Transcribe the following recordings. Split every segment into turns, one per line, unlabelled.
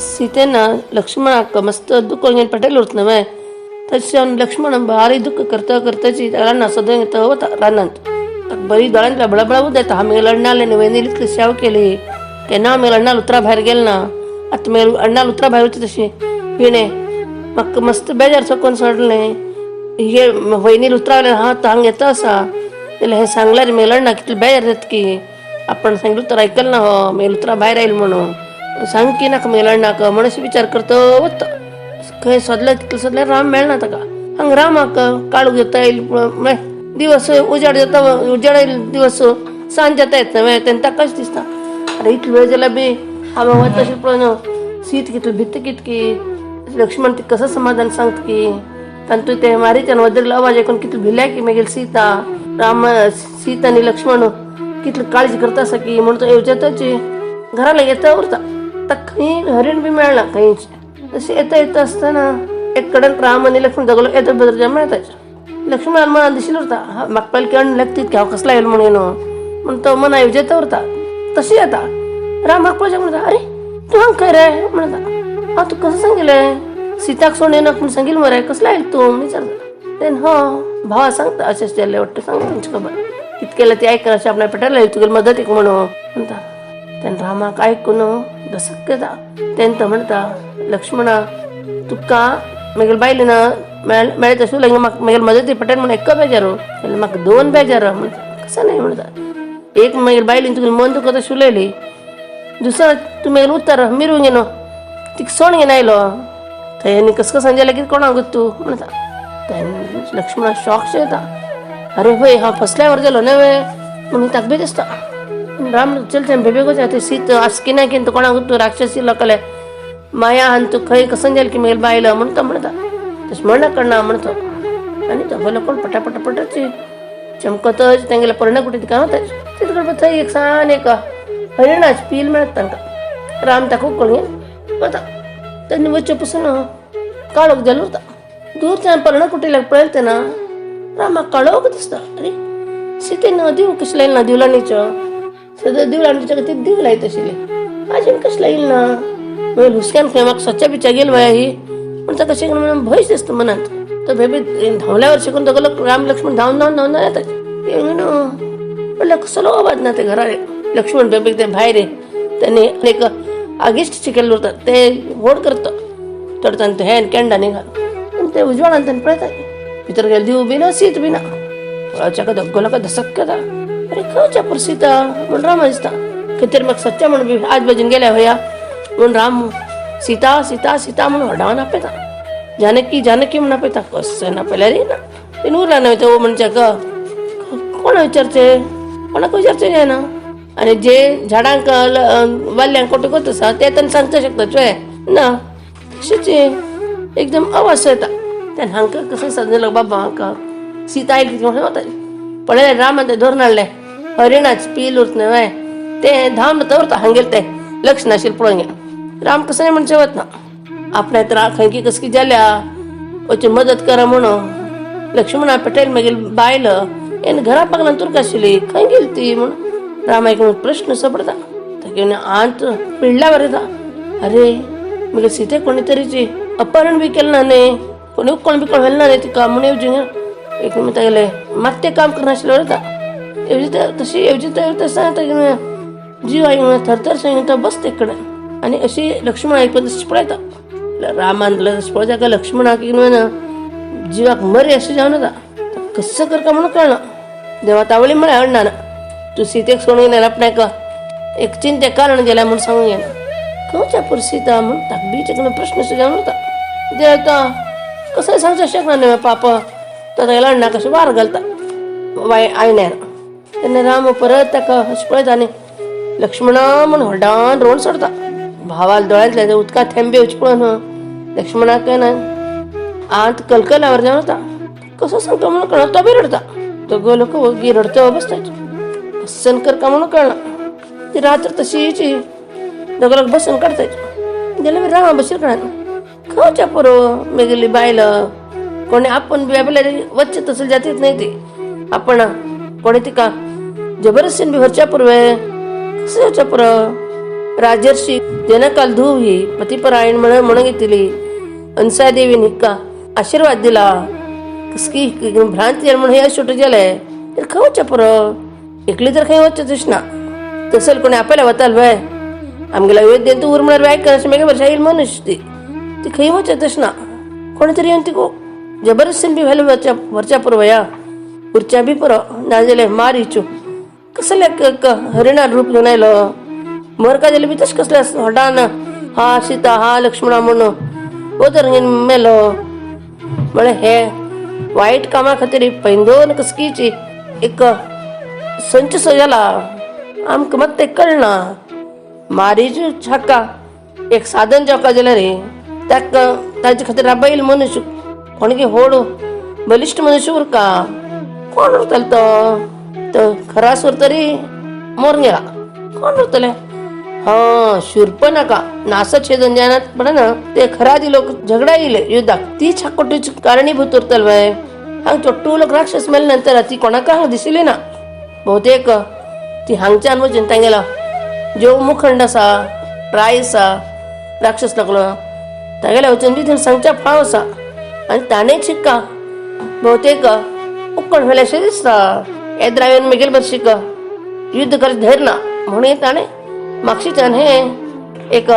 सीतेन लक्ष्मणाक मस्त दुःख घेवन पेटयलें उरता न्हय, तशें लक्ष्मण भारी दुःख करता करताची रानां सदां येता वता रानांत. बरी दोळ्यांतल्या बळबळ उद येता. आमी अण्णाले न्हय इतली सेवा केली, केन्ना आमी अण्णाल उतरा भायर गेल ना. आतां मागीर अण्णाल उतरा भायर वता तशी हिणें म्हाका मस्त बेजार चकोवन सोडलें. हे वयनील उतरावलें हांव आतां हांगा येता आसा जाल्यार हें सांगल्यार मागीर अण्णा कितलें बेजार जाता की आपण सांगलें उतर आयकलें ना हो, मागीर उतरां भायर आयल म्हणून सांग की नाका मागीर अण्णाक म्हण अशें विचार करता वता. खंय सोदलें तितलें सोदलें राम मेळना ताका. हांगा रामाक काळोख जाता येयल म्हळ्यार दिवस उजाड जाता, उजाड येयल दिवस सांज जाता येता न्हय, तेन्ना ताका कशें दिसता अरे इतलो वेळ जाल्यार बी हांव वता तशें पळोवन सीत कितली भित कितकी लक्ष्मण ती कसं समाधान सांगता की तांतू ते मारीच्यान वदरलो आवाज आयकून कितली भिल्या की मागीर सीता राम सीता आनी लक्ष्मण कितली काळजी करता आसा की म्हणून तो येवजताच घराला येता उरता. ताका खंय हरीण बी मेळना खंयच. तशें येता येता आसतना एक कडेन राम आनी लक्ष्मण दोगलो येता बद्दल मेळटा. लक्ष्मणान मनान दिशिल्लें उरता म्हाका पयलीं केण लागतीत की हांव कसलो आयलो म्हणून न्हू म्हण तो मना येवजता उरता. तशें येता राम म्हाका पळोवचें म्हणटा अरे तूं हांगा खंय रे म्हणटा. हांव तुका कसं सांगिल्लें सीताक सोडून येनाक म्हूण सांगिल्लें मरे, कसलो आयलो तूं म्हूण विचारता. तेन्ना हो भावा सांगता अशें अशें जालें वाटतं सांगता तेंची खबर कितें केलें ती आयकना अशें आपणा पेटयलें तुगेले मदतीक म्हणून म्हणटा. तेन्ना रामाक आयकून दसक येता. तेन्ना तो म्हणटा लक्ष्मणा तुका मागीर बायले ना मेळत आशिल्लें म्हाका मागीर मदती पटेल म्हणून एक बेजार जाल्यार म्हाका दोन बेजार म्हणटा. कसं नाही म्हणटा, एक मागीर बायलेन तुगेलें मन दुखत आशिल्ली, दुसरो तूं मागीर उतर मिरू घेवन तिका सोण घेवन आयलो थंय आनी कसं कसं जालें की कोणाक तूं म्हणटा. तेन्ना लक्ष्मणा शॉक येता अरे वय हांव फसल्यावर जालो न्हय म्हणून ताका बी दिसता. राम चल तें बेबे वचा ते सीत आसकी ना की कोणाक तूं राक्षसी लोकांले माया आनी तूं खंय कसं जालें की मागीर बायलो म्हण तो म्हणटा. तशें म्हणना कळना म्हणतो आनी तो बोलो कोण पटापटापटाच चमकतच तेंगेले पर्णकुटी तिका वता. तितले थंय एक सान एक हरिणाच पील मेळटा तांकां. राम ताका उखलून घेवन वता. तेन्ना वचचे पसून काळोख जालो उरता. दूरच्यान पर्णकुटीला पळयता तेन्ना रामाक काळोख दिसता. अरे सीतेन दिव कशें लायलें ना दिवलांनीचो सदां दिवलांनीच्या ती दिव लायत आशिल्ली आजून कशें लायल ना. मागीर हुसक्यान खंय म्हाका सच्च्या बिच्च्या गेल वया ही पूण ताका कशें म्हणून भंय दिसता मनांत. तो बेबी धांवल्यावर शिकून तो राम लक्ष्मण धांवन धांवन धांवन येतात म्हणल्यार कसलो आवाज ना ते घरा. लक्ष्मण बेबी ते भायर त्यांनी एक आगिश्ट शिकेल्लें उरता ते व्हड करता चडतान ते हें केंडांनी घाल ते उजवाडान तांणी पळयता भितर गेले दिव बी ना सीत बी ना. पळोवच्या धग्गो लोका धसक येता अरे खंयच्या पर सीता म्हूण राम दिसता खंय तरी म्हाका सच्चा म्हणून बी आज बाजून गेल्या हया म्हूण राम सीता सीता सीता म्हणून व्हडावन आपयता जानकी जानकी म्हणून आपयता. कसं आपयल्यार येना ते उरला न्हय तो म्हणच्या कोणा विचारचें कोणाक विचारचें जायना. आनी जे झाडांक वाल्यांक कोटो करता आसा ते तांकां सांगचें शकता चोय ना तशेंच एकदम आवाज येता. तेन्ना हांकां कसं समजलें बाबा हांकां सीता आयली कितें म्हणून वता पळयलें रामान तें धरून हाडलें हरिणाच पील उरता न्हय तें धांवन दवरता हांगेलें तें लक्ष नाशिल्लें पळोवन घे. राम कसं म्हणचें वतना आपणें तर खंय की कसकी जाल्या वचून मदत करा म्हणून लक्ष्मणा पेटयल मागीर बायल येन घरा पागलान तुरक आशिल्ली खंय गेली ती म्हणून राम एक प्रश्न सपडता. ताका आंत पिडल्यावर येता अरे मागीर सीते कोणी तरीची अपहरण बी केलें ना न्ही कोणी उक्कोण बिकोण व्हेलें ना न्ही तिका म्हणून येवजी एक तागेलें मात्तें काम करनाशिल्लें येता येवजिता तशी येवजिता येवजिता आसतना तागेलें जीव आयक थरथर सांगता बसता एक कडेन आनी अशी लक्ष्मण आयकून तशी पळयता. रामान पळयता का लक्ष्मणाक ना जिवाक मरे अशें जावन येता. कसं करका म्हणून कळना. देवा तावळी म्हळ्यार अण्णा तूं सीतेक सोडून येयला आपणाक एक चिंते कारण गेल्या म्हूण सांगूंक येना खंयच्या पर सीता म्हूण ताका बी तेका प्रश्न सुद्दां जावन उरता. देवता कसं सांगचें शकना न्हय पाप तो तागेल्या अण्णा कशें वार घालता वाय आयण्यार. तेन्ना राम परत ताका अशें पळयता आनी लक्ष्मणा म्हूण व्हडान रोण सोडता. भावाल दोळ्यांतल्या ते उदका थेंबे वचचे पळोवन लक्ष्मणाक ना आंत कलकलावर जावन वता. कसो सांगता म्हणून कळना तो बी रडता. तो लोक वगी रडतो बसता कसन करका म्हणून कळना. ती रात्र तशीच दोगां बसून काडता गेल्यार रामा बशीर कळना खंयच्या पुरो मेगेली बायल कोणी आपण बी आपल्या वच्चे तसं जातीत नाही ती आपण कोणी तिका जबरदस्तीन बी व्हरच्या पुर्वे कसं येवच्या पुरो. राजर्षी जनकाल धूव ही पतिपरायण म्हणून म्हणून घेतली. अंसादेवीन हिक्का आशीर्वाद दिला. कसकी भ्रांती म्हणून हे अशोट गेलंय तर खंय पुरो एकली तर खंय वचचें तशें ना. तसल कोणी आपल्याला वताल वय आमगेला अयोध्येंत तूं उर म्हळ्यार वायक अशें मागीर वर्षा येईल मनुष्य ती ती खंय वचचें तशें ना. कोणी तरी येवन तिका जबरदस्तीन बी व्हेल वरच्या वरच्या पुरो वया उरच्या बी पुरो नाजाल्यार मार हिचू कसले हरिणार रूप घेवन आयलो मर काय जाल्यार बी तशें कसलें हॉटान हा सीता हा लक्ष्मणा म्हणून वतर मेलो. म्हळ्यार हे वायट कामा खातीर पैंदोन कसकीची एक संच सो जाला आमकां मात तें कळना. मारीच हाका एक साधन जावका जाल्यार रे ताका ताजे खातीर बैल मनुष्य कोणकी होड बलिश्ट मनुष्य उरका कोण उरतलो तो तो खरासूर तरी मोर गेला कोण उरतले. हा शूर्पणखा नासछेदन जायना पण ना ते खरादी लोक झगडा येयले युद्धाक ती छाकोटीच कारणीभूत उरतल वय. हांग चोट्टू लोक राक्षस मेले नंतर ती कोणाक हांग दिसली ना. बहुतेक ती हांगच्यान वचून तांगेलो जो मुखंड आसा राय आसा राक्षस लागलो तागेल्या वचून बी थंय सांगच्या फाव आसा आनी ताणें शिक्का बहुतेक उक्कण व्हेलें दिसता. येद्रावेन मेगेल बरशीक युद्ध करत धैर्य ना म्हणून ताणें मागशीच्यान हे एक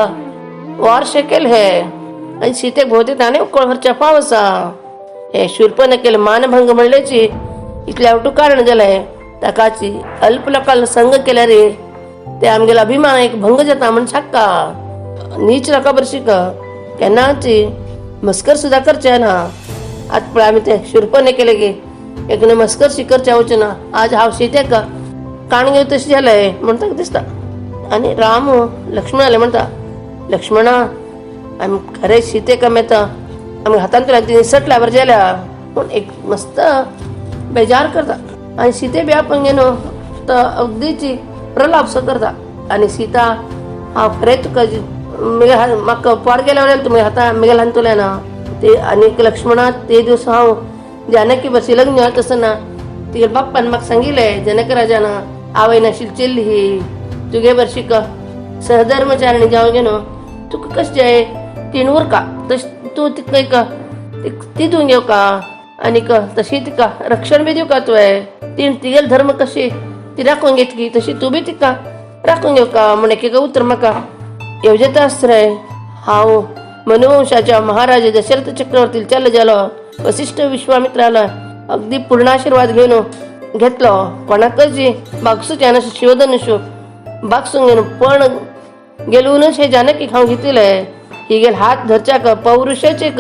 वार केले हे आनी सीतेक भोवतेक ताणें उक्कळ व्हरच्या फाव आसा. हे शूर्पणखेले मानभंग म्हणल्याची इतल्या आवटू कारण जालें. ताकाची अल्प लोकांना संग केल्यार ते आमगेलो अभिमान एक भंग जाता म्हण साक्का नीच लोकां बरशीक केन्नाची मस्कर सुद्दां करचे ना. आतां पळय आमी ते शूर्पण केले की एक मस्कर शिकरचे वचना ना. आज हांव सीतेक काण घेवन तशें जालें म्हण ताका दिसता. आनी राम लक्ष्मणाले म्हणटा लक्ष्मणा आमी खरें सीतेक आमी आतां आमी हातांतल्यान ती निसटल्या बरें जाल्या पूण एक मस्त बेजार करता. आनी सीते बी आपण न्हू तो अगदीची प्रलाप सो करता. आनी सीता हांव खरें तुका म्हगे म्हाका पोर गेल्या तुमी हाता म्हगेल्या हातूंतल्यान ना ते. आनी लक्ष्मणा ते दिवस हांव जानकी बशी लग्न जाता आसतना तिगे बाप्पान म्हाका सांगिल्लें जनक राजान आवय नाशिल्ली चेल्ली ही तुगे बरशीक सहधर्मचारिणी जावं गे न्हू तुका कशें जाय तीण उरका तशें तूं तिका एक ती दिवन घेवका आनीक तशी तिका रक्षण बी दिवका तुवें तीण तिगेल धर्म कशी ती राखून घेतली तशी तूं बी तिका राखून घेवका म्हण एक उतर म्हाका येवजता आसतलें. हांव मनुवंशाच्या महाराज दशरथ चक्रवर्ती चल जालो वसिष्ठ विश्वामित्राला अगदी पूर्णाशीर्वाद घेवन घेतलो. कोणाकच बागसूच्यान शिवधनुष्य बागसून घेवन पण गेलूनच हे जानकी हांव घेतिले ही गेल हात धरच्याक पौरुषाचे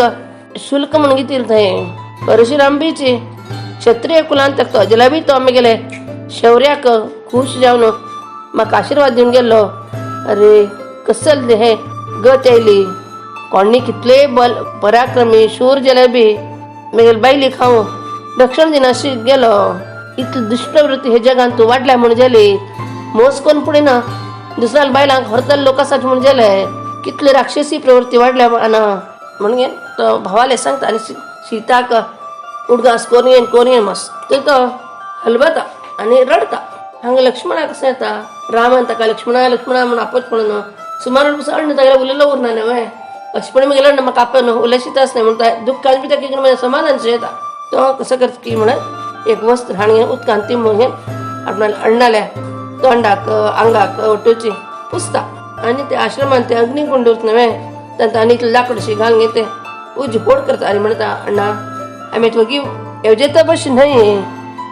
शुल्क म्हणून घेतील थंय. परशुराम बीची क्षत्रिय कुलांत जलाबी तो आमी गेले शौर्याक खुश जावन म्हाका आशीर्वाद दिवन गेल्लो. अरे कसल हे गत येयली कोणी कितले बल पराक्रमी शूर जलेबी मेगेल बायली खाव रक्षण दिनाशी गेलो. इतली दुष्टवृत्ती हे जगान तूं वाडल्या म्हूण जाली मोस कोण पुणें ना दुसऱ्या बायलांक हरतले लोक आसात म्हूण जाले कितले राक्षसी प्रवृत्ती वाडल्या ना म्हणून तो भावाले सांगता. आनी सीताक उडगास कोरून येन कोरून येन मस्त तो हलबता आनी रडता. हांगा लक्ष्मणाक कशें येता रामान ताका लक्ष्मणा लक्ष्मणा म्हणून आपत म्हणून सुमार अण्ण तागेलो उलयलो उरना न्हय अशें पण म्हगेलो अण्ण म्हाका आपन उलयशीत न्हय म्हणटा दुख्खान बी ताका म्हजें समाधान येता. तो कसो करता की म्हणत एक वस्त्र हाणून उदकान ती म्हणून आपणाल्या अण्णाल्या तोंडाक आंगाक वटोवची पुसता. आनी ते आश्रमान ते अग्निकुंड उरता न्हय तांकां आनी इतलें लाकूड घालून घेते उज फोड करता. आनी म्हणटा अण्णा आमी वगी येवजेता बश न्हय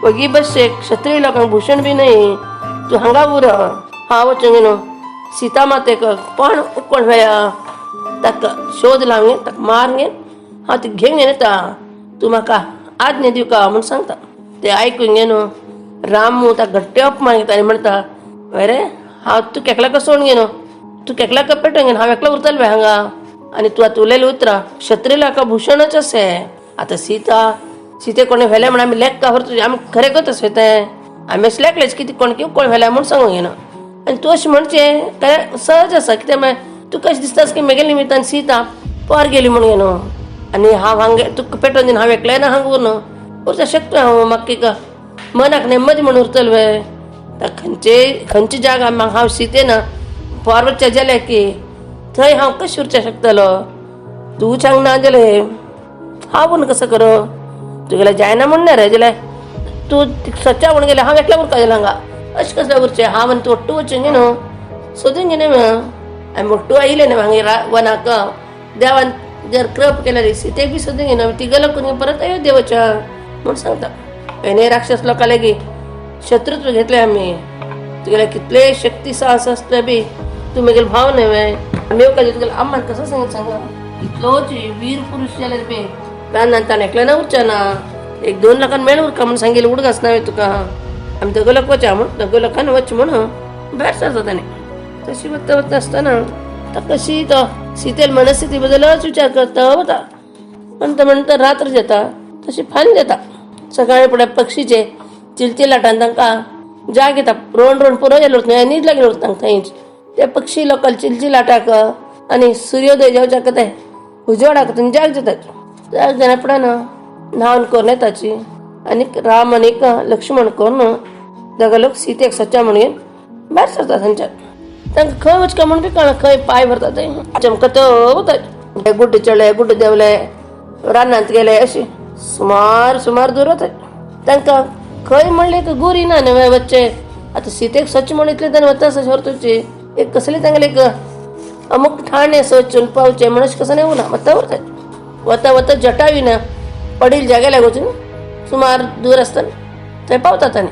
वगी बसचे क्षत्रिय लोकांक भूषण बी न्हय तूं हांगा उर हांव वचून न्हू सीता मातेक पण उक्कोण व्हया ताका शोध लावन ताका मारून हांव ती घेवन येता तूं म्हाका आज्ञा दिवका म्हूण सांगता. ते आयकून घे न्हू राम ताका घट्टे अपमान घेता आनी म्हणटा अरे हांव तूं केकल्याक सोडून घे न्हू तूं केकल्याक पेटोवन घेन हांव एकलो उरतलें बे हांगा आनी तूं आतां उलयलें उतरां क्षत्रिय लोकांक भूषणच अशें. आतां सीता सीते कोणें व्हेलें म्हण आमी लेखका व्हरता आमी खरें करता तशें तें आमी अशें लेखलेच की ती कोण कोण व्हेल्या म्हूण सांगूंक येना. आनी तूं अशें म्हणचें काय सहज आसा कित्याक मागीर तुका अशें दिसता की म्हगेले निमित्तान सीता पोर गेली म्हूण न्हू आनी हांव हांगा तुका पेटोवन दिवन हांव एकलें ना हांगा उरना उरता शकता हांव म्हाका एक मनाक नेमदी म्हूण उरतलें वे. खंयचे खंयची जागा म्हाका हांव सीते ना पार्वतच्या जाल्या की थंय हांव कशें उरचें शकतलो? तूं सांग ना जाल्यार हांव पूण कसो करूं? तुगेलें जायना म्हण रे जाल्यार तूं सच्चा म्हूण गेलें हांव एकलें उरता जाल्यार हांगा अशें कसलें उरचें? हांव आनी तूं ఒट्टू वचूंक न्हू सोदूंक न्ही आमी ఒट्टू आयिल्लें न्हू हांगा वनाक. देवान जर कृप केल्यार सीतेक बी सोदूंक न्हू ती गेलो करून परत अयोध्ये वच्या म्हूण सांगता. हेणे राक्षस लोकां लागीं शत्रुत्व घेतलें आमी. तुगेले कितले शक्ती साहस आसले बी तूं म्हगेलो भाव न्हय आमी येवका तुगेले अम्मान कसो सांग सांगा? इतलोच वीर पुरुष जाल्यार बी रानान ताणें एकलें ना उरचें ना, एक दोन लोकांक मेळ उरका म्हूण सांगिल्लें उडगास ना तुका. आमी दोगो लोक वचा म्हूण दोगो लोकांनी वच म्हूण भायर सरता ताणें. तशी वता वता आसतना तो कशी तो सीतेल मनस्थिती बद्दलच विचार करता वता. म्हणटा म्हणटा रात्र जाता तशी फान जाता. सकाळी फुडें पक्षीचे चिलचिलाटान तांकां जाग येता. रोवन रोवन पुरो जालो न्हीद लागली उरता तांकां थंयच. ते पक्षी लोकां चिलचिलाटाक आनी सुर्योदय जावच्याक ते उजवाडाक थंय जाग जातात. जाग जायना फुडें न्हावन करून येताची आनी राम आनी लक्ष्मण करून दोगा लोक सीतेक सच्चा म्हणून भायर सरता थंयच्यान. तांकां खंय वचका म्हूण बी कळना, खंय पांय भरता थंय चमकत वतात. गुड्डे चडले गुड्डे देंवले रानांत गेले अशें सुमार सुमार दूर वतात. तांकां खंय म्हणलें एक गोरी ना न्हय वच्चें. आतां सीतेक सच म्हण इतलें ताणें वता व्हरतची एक कसली तांगेलें एक अमुक ठाणे वचून पावचें म्हण अशें कसो उरना. वता उरतात वता वता जटायू ना पडील जाग्याक वचून सुमार दूर आसतना थंय पावतात. ताणें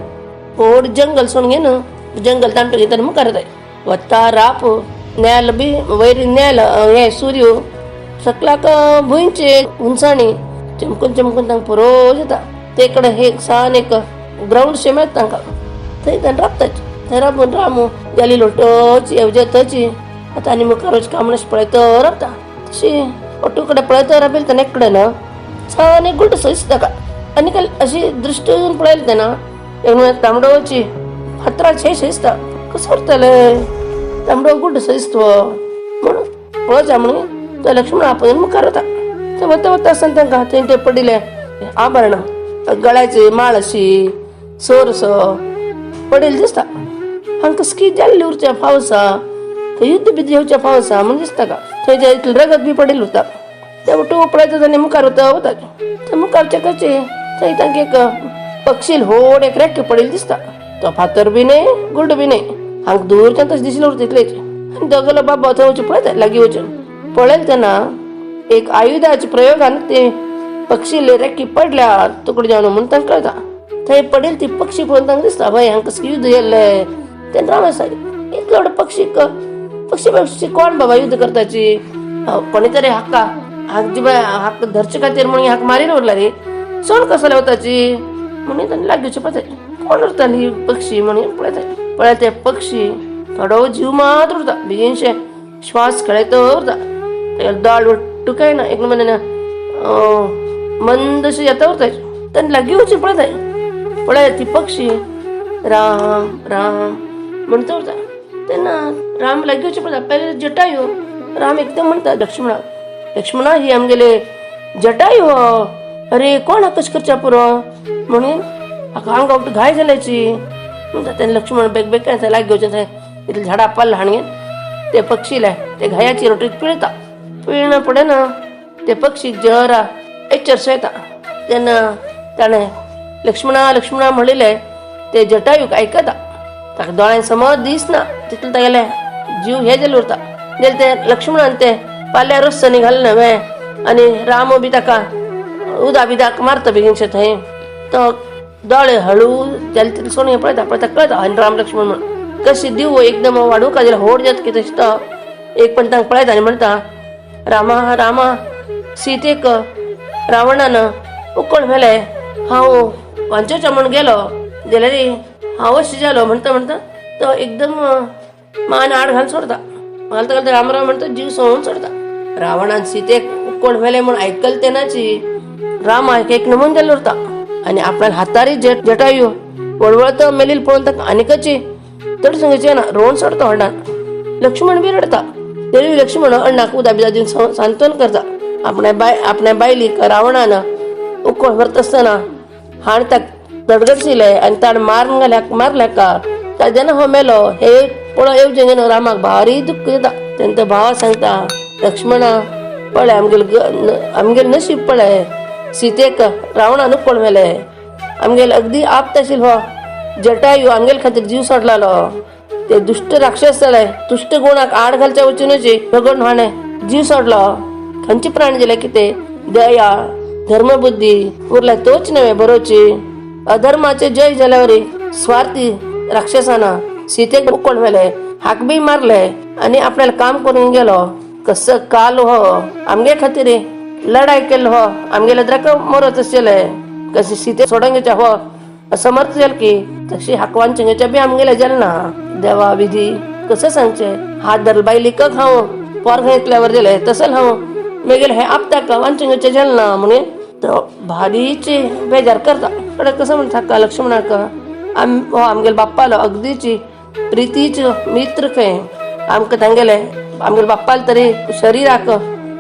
व्हड जंगल सोडून घेवन जंगल तांटो घेता मुखार येताय. वता राप नेल बी वयर नेल हें सूर्य सकलाक भुंयचे हुनसाणी चमकून चमकून तांकां पुरो जाता. ते कडेन एक सान एक ग्रावंड शे मेळटा तांकां. थंय तांणी राबतात. थंय राबून रामू जाली लोटोची येवजतची आतां आनी मुखार वच काम अशें पळयत रावता. तशी ಒಟ್ಟು कडेन पळयत राबिल्लें तेन्ना एक कडेन सान एक गुड्डो सो दिसता ताका. आनी अशी दृश्ट येवन पळयलें तेन्ना एक तांबडोची फातराचे शे दिसता. कसो उरतलें तांबडो गुड्डो सो दिसता म्हणून पळोवचा म्हणून तो लक्ष्मण आपोवन मुखार वता. थंय वता वता आसतना तांकां थंय ते पडिल्लें आभरणां गळ्याची माळ अशी सोरसो पडिल्लें दिसता. हांकां कसकी जाल्ली उरच्या फावसा थंय युद्ध बी घेवच्या फावसा म्हूण दिसता का. थंय जे इतलें रगत बी पडिल्लें उरता. ते उठू पळयता आनी मुखार वता वता थंय मुखारचे कशें थंय तांकां एक पक्षी व्हड एक रेक्के पडिल्लें दिसता. तो फातर बी न्हय गुड्डो बी न्हय हांकां दूरच्यान तशें दिसलें उरता इतलेंच. आनी दोगलो बाबा थंय वचून पळयता लागीं वचून पळयलें तेन्ना एक आयुधाच्या प्रयोगान ते पक्षी रेक्की पडल्या तुकडे जावन म्हूण तांकां कळटा. थंय पडेल ती पक्षी पळोवन तांकां दिसता बाय हांकां कसलें युद्ध केल्लें. तेन्ना राम आसा इतलो व्हडलो पक्षी पक्षी पक्षी कोण बाबा युद्ध करताची? कोणी तरी हाका हाक जिबा हाक धरचे खातीर म्हणून हाका मारीन उरला रे चोड कसो वताची म्हणून ताणें लागीं पळयता कोण उरताली पक्षी म्हणून पळयता. पळयता ते पक्षी थोडो जीव मात्र उरता बेगीनशे श्वास खेळयत उरता. दाळ वट्टू काय ना एक म्हणे मंद अशें येता उरता. ताणें लागीं वचून पळयता पळय ती पक्षी राम राम म्हणत उरता. तेन्ना राम लागीं वचून पळयता पयलीं जटायू राम एकदम म्हणटा लक्ष्मणा लक्ष्मणा ही आमगेले जटायू हो. अरे कोण कशें करच्या पुरो म्हणून हाका आंगाक घाय जाल्याची म्हणटा. तेन्ना लक्ष्मण बेग बेग काय लागीं वचून थंय इतलें झाडां पाल हाणून ते पक्षीला ते घायाची रोटी पिळता. पिळणं पडना ना ते पक्षी जरा एचरसो येता. तेन्ना ताणें लक्ष्मणा लक्ष्मणा म्हणिल्लें ते जटायूक आयकता. ताका दोळ्यान समज दिसना तितलें तागेलें जीव हे जालें उरता. जाल्यार ते लक्ष्मणान ते पाल्या रोसांनी घालना न्हय आनी राम बी ताका उदा बिदाक मारता बेगीनशे थंय तो दोळे हळू जाले तितलें सोडून पळयता पळयता कळटा आनी राम लक्ष्मण म्हणून कशी दिव एकदम वाडूंक जाल्यार होड जाता की तशें तो एक पण तांकां पळयता आनी म्हणटा रामा रामा सीतेक रावणान उकळ व्हेलें हांव वांचोवचें म्हूण गेलो जाल्यार हांव अशें जालो म्हणटा म्हणटा तो एकदम मान आड घालून सोडता. घालता घालता राम राम म्हणटा जीव सोडून सोडता. रावणान सीतेक उक्कोण व्हेलें म्हूण आयकलें तेन्नाची रामाक एक नमून जाल्लो उरता आनी आपल्या हातारी जटायू वळवळत मेलील पळोवन ताका आनीकची तड सांगचे ना रोवन सोडता व्हडान. लक्ष्मण बी रडता. तरी लक्ष्मण अण्णाक उदा बिदा दिवन सांत्वन करता. आपल्या बायलीक रावणान उक्कोण व्हरता आसतना हाण ताका दडगडशिले आनी ताणें मारून घाल्या मारल्या का जेन्ना हो मेलो हे पळो येवजें न्हू रामाक भारी दुःख जाता. तेंच्या भावा सांगता, लक्ष्मणा पळय आमगेले आमगेले नशीब पळय, सीतेक रावणान उखल व्हेले, आमगेले अगदी आप्त आशिल्लो हो जटायू आमगेले खातीर जीव सोडलालो, ते दुश्ट राक्षस जाले, दुश्ट गुणाक आड घालच्या वचूनच रगड हाणें जीव सोडलो. खंयचे प्राणी दिले कितें दया धर्मबुद्धी उरला तोच नव्हे बरोची. अधर्माचे जय जाल्यावर स्वार्थी राक्षसाना सीतेक उखल व्हेले, हाक बी मारले आनी आपल्याला काम करून गेलो. कसं काल हो आमगे खातीर लढाई केल्लो हो आमगेले द्रक मरत आशिल्ले, कशी सीते सोडून घेवच्या हो असमर्थ जाल की तशी हाकवान घेवच्या बी आमगेले जाल ना. देवा विधी कसं सांगचे, हात धरल बायलीक हांव पोर घेतल्यावर दिले तसं हांव मेगेले हे आपताक वांचून घेवचें जाल ना म्हणून तो भारीची बेजार करता. कडे कसं म्हणटा का लक्ष्मणाक, आम हो आमगेले बाप्पालो अगदीची प्रितीचो मित्र खंय, आमकां तांगेले आमगेले बाप्पाल तरी शरीराक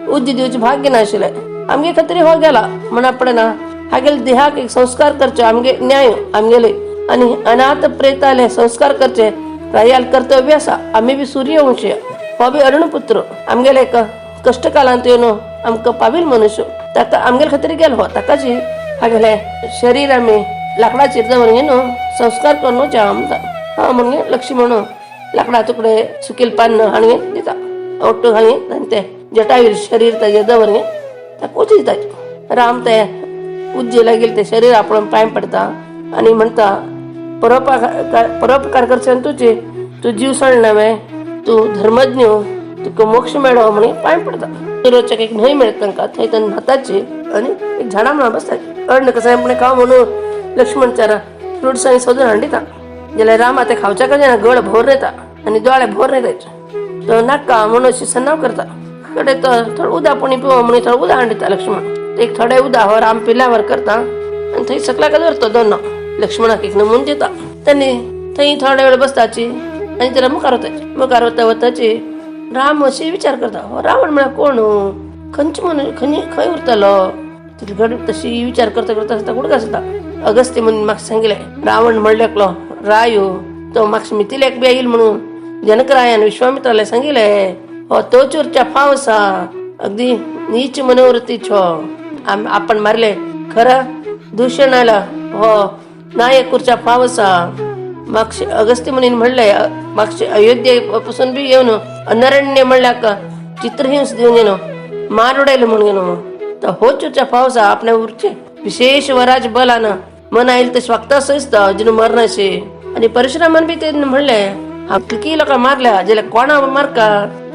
उज्ज दिवचें भाग्य नाशिल्लें, आमगे खातीर हो गेला म्हणा पडना. हागेले देहाक एक संस्कार करचे आमगे न्याय आमगेले आनी अनाथ प्रेताले संस्कार करचे रायाल कर्तव्य आसा. आमी बी सूर्यवंशीय, हो बी अरुणपुत्र, आमगेले एक कश्टकालांत येवन आमकां पावील मनुष्य, ताका आमगेले खातीर गेलो हो, ताकाची हागेले शरीर आमी लाकडाचेर दवरून न्हू संस्कार करून आमकां हा म्हणून लक्ष्मण लाकडा तुकडे सुकेल पान्न हाणून दिता, ओट्टू घालून आनी ते जटायूर शरीर ताजेर दवरून ताका उज दिता. राम ते उज्जे लागील ते शरीर आपण पांय पडता आनी म्हणटा, परोपकार करचे तुजे तूं जीव सोडना वे, तूं धर्मज्ञ, तुका मोक्ष मेळो म्हणून पांय पडता. रोजच्याक एक न्हंय मेळटा तांकां, थंय तांकां न्हाताची आनी एक झाडां म्हणून बसतात. अर्ण कसं आपणें खाव म्हणून लक्ष्मण चारा फ्रुट्स आनी सोदून हाडिता, जाल्यार राम आतां खावच्या कडेन गळ भोर येता आनी दोळे भोर येता, तो नाका म्हणून अशी सन्नाव करता. कडे तो थोडो उदा पुणी पिवो म्हणून थोडो उदा हाडिता लक्ष्मण, एक थोडे उदा हो राम पिल्यावर करता आनी थंय सकलाक दवरतो दोन लक्ष्मणाक एक नमून दिता. त्यांनी थंय थोडे वेळ बसताची आनी त्याला मुखार वताची. मुखार वता वताची राम अशी विचार करता, हो रावण म्हळ्यार कोण, खंयचे म्हणून खंय खंय उरतलो, तितले घड तशी विचार करता करता आसता उडकास जाता. अगस्त्य म्हणून म्हाका सांगिल्लें रावण म्हणलेकलो रायो तो म्हाका मिथिलेक बी येईल म्हणून जनकरायान विश्वामित्राला सांगिल्लें, हो तोच उरच्या फाव आसा, अगदी नीच मनोवृत्तीचो, आपण मारले खरं दूषणाला हो नायक उरच्या फाव आसा. मागशे अगस्त्य मुनीन म्हणले, मागशे अयोध्ये पासून बी येवन अनरण्य म्हणल्याक चित्रहिंस दिवन येवन मार उडयले म्हणून येवन तर होच उरच्या फाव आसा. आपल्या उरचे विशेष वराज बलान मन आयल तशें वागता सयसता जिणू मरणाशे. आनी परशुरामान बी ते म्हणले, हांव कितकी लोकां मारल्या जाल्यार कोणा मारका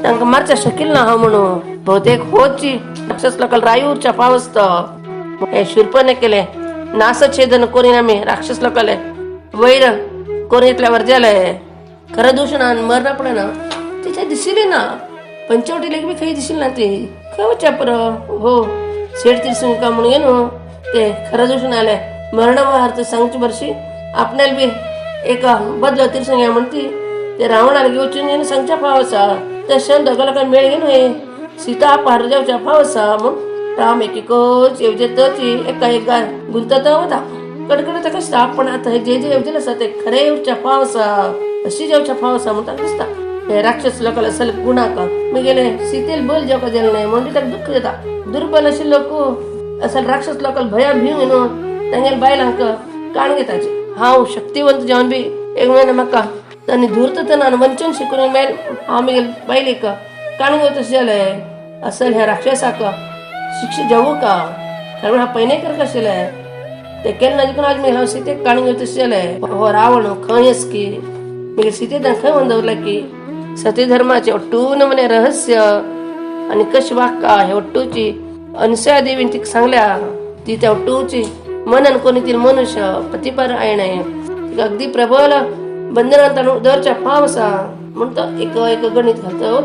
तांकां मारच्या शकील ना हांव म्हणून, बहुतेक होची राक्षस लोकांक रायू उरच्या फाव आसता. हे शूर्पने केले नासछेदन करीन आमी राक्षस लोकांले वैर करून इतल्यावर जाले खरं दूषणान मरणा पडना तिथे दिसली ना, पंचवटी लेगीत बी खंय दिसली ना ती खंय वचच्या पर हो शेट तिरसून का म्हणून न्हू ते खरं दूषण आले मरण सांगचे बरशी आपल्याला बी एक बदलो तिरसून म्हणती ते रावणाला घेवचून येवन सांगच्या फाव आसा. तशें दोगां लोकांक मेळ न्हय सीता पार जावच्या फाव आसा म्हूण राम एकेकच येवजतच एका एका गुंतत वता. कडकडे ताका दिसता आपण आतां हे जे जे येवजले आसा ते खरें येवच्या फाव आसा, अशी जेवच्या फाव आसा म्हूण ताका दिसता. हे राक्षस लोकांना असल गुणाक मगेले सीतेल बल जेवका जालें न्हय म्हणून ताका दुःख जाता. दुर्बल अशे लोक असल राक्षस लोकांक भंया भिवन न्हू तांगेले बायलांक काण घेताचे. हांव शक्तिवंत जावन बी एक म्हयनो म्हाका तांणी धूर्ततनान वंचन शिकून मेल हांव मगेले बायलेक काण घेवं तशें जालें. असल ह्या राक्षसाक शिक्षा जावू का, कारण हांव पयनेकर कशें ते केन्ना देखून आज हांव सीतेक काण घेवं तशें जालें. हो रावण खंय आस की मगीर सीतेक खंय व्हरून दवरला की सती धर्माचे ಒಟ್ಟೂನ मने रहस्य आणि कशी वाक्का हे ಒಟ್ಟೂची अनसया देवीन तिका सांगल्या, ती त्या ಒಟ್ಟೂची मनन कोणी ती मनुष्य पतिपरायण आहे, तिका अगदी प्रबल बंधनात दरच्या फाव आसा म्हूण तो एक एक गणित घालता.